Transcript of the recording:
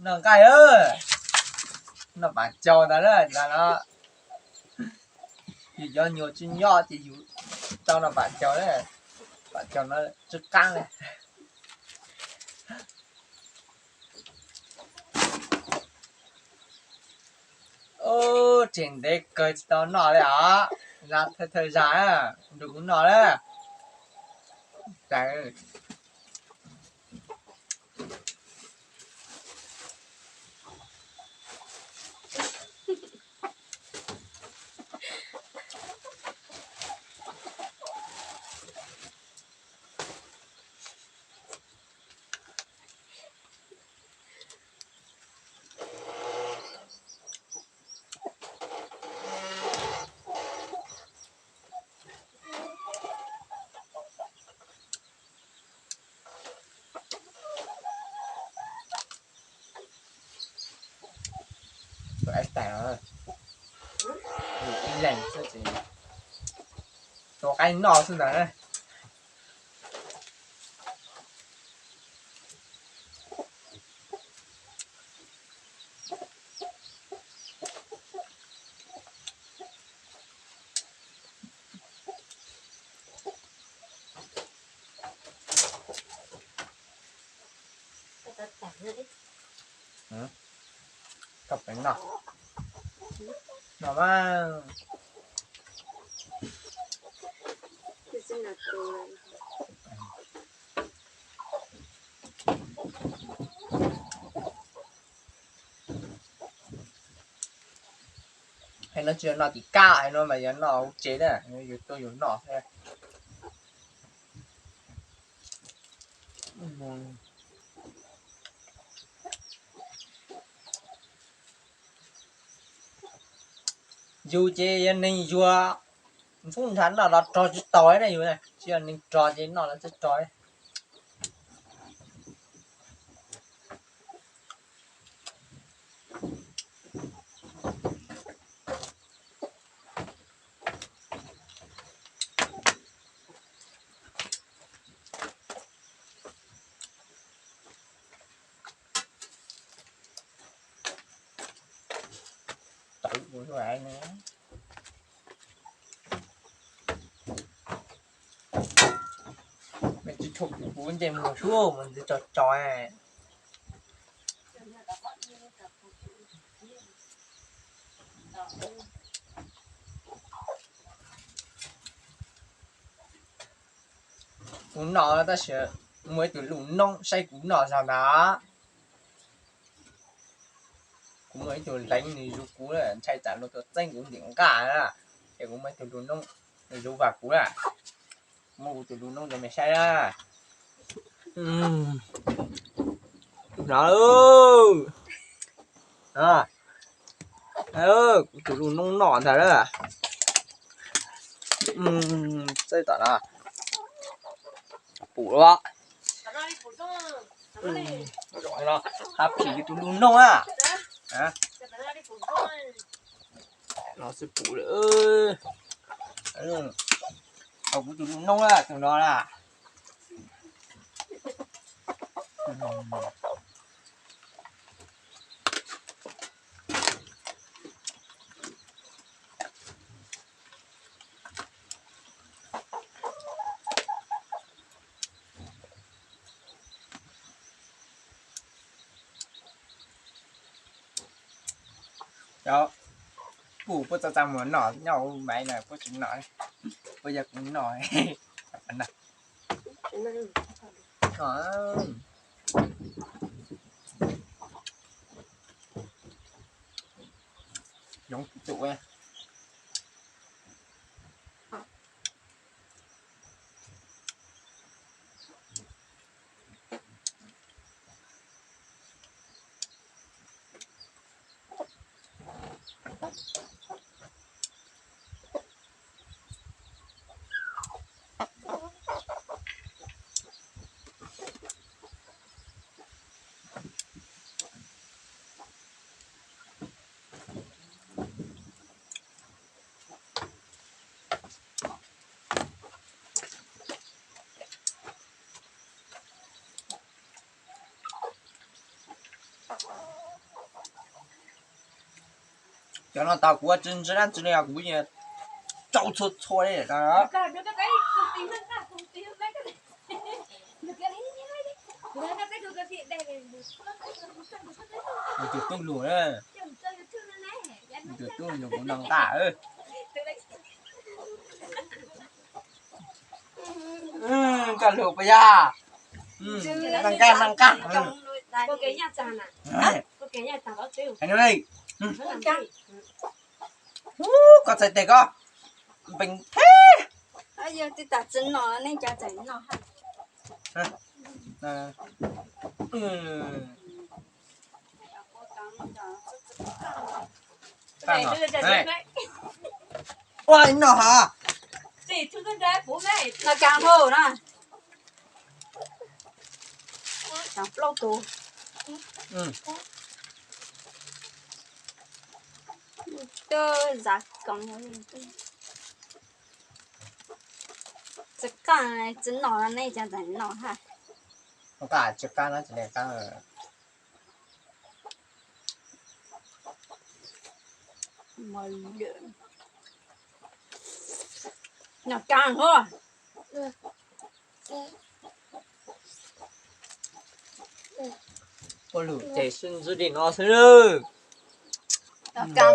Noj nqaij lawm, noj pam caug ntag lawm ntag no. Yus cov nyuag tsis nyob ces yus tau noj pam caug lawm, pam caug no tsw qaab li. Ub, tseg ntev kawg tsis tau noj li os. Zag thawj thawj zag na, nrug kuv noj lawm. Tus qaib tag, tus qaib leeg xwb ces, tus qaib noj xwb ntag. Koj pem noj, noj mas. Hais no tsis yog noj tim kab, hais no mas yog noj hauv tsev na, yus tuaj yus noj thiab. Yus ces yog neeg yuag, ntxub nrhav noj los rog tsis tau na yus, tsis yog neeg rog ces noj los txawj rog. Mej tsis tshua pum kuv ntsej muag sub mas ntxiv tso tso. Kuv noj tab sis muaj ib tug lus noob saib kuv noj zog ntag. Kuv muaj ib tug leev nws zuv kuv, ntshai tsam luag tuaj txeeb kuv ntim nqaj na, ces kuv muaj ib tug lus noob nws zuv vas kuv na. Muab kuv tus lus noob rau mej saib na. No, kuv tus lus noob noj ntag lawm. Txawj tom no, pum lawm. Hab phim kuv tus lus noob na. No xwb pum lawm. Kuv tus lus noob na, tus no na. Cov kuj puab txaj txaj muag noj nyob hauv maiv na, puab tsis noj, puab yog kuv noj. Yoov tus Cov no tau kuv ua tsw ntsw dab tsi li os, kuv nyiam rau txhua txhua li. Nws tus tub lug, nws tus tub lug kuv noj nqaj. Koj lug puas yog? Noj nqaj, noj nqaj. Koj txhais tes koj npees thiab. Yog tsis tas tsi noj nej cov txawm noj ha. Ua noj ha. Noj kas hauj na. Cov plaub tus. Twb zav koom. Tsis qab, tsis noj nej cov txawm noj ha. Noj qab tsis qab no tsis li qab. Noj kas hauj. Ua lug ces sib ntsib li no xwb. Noj kas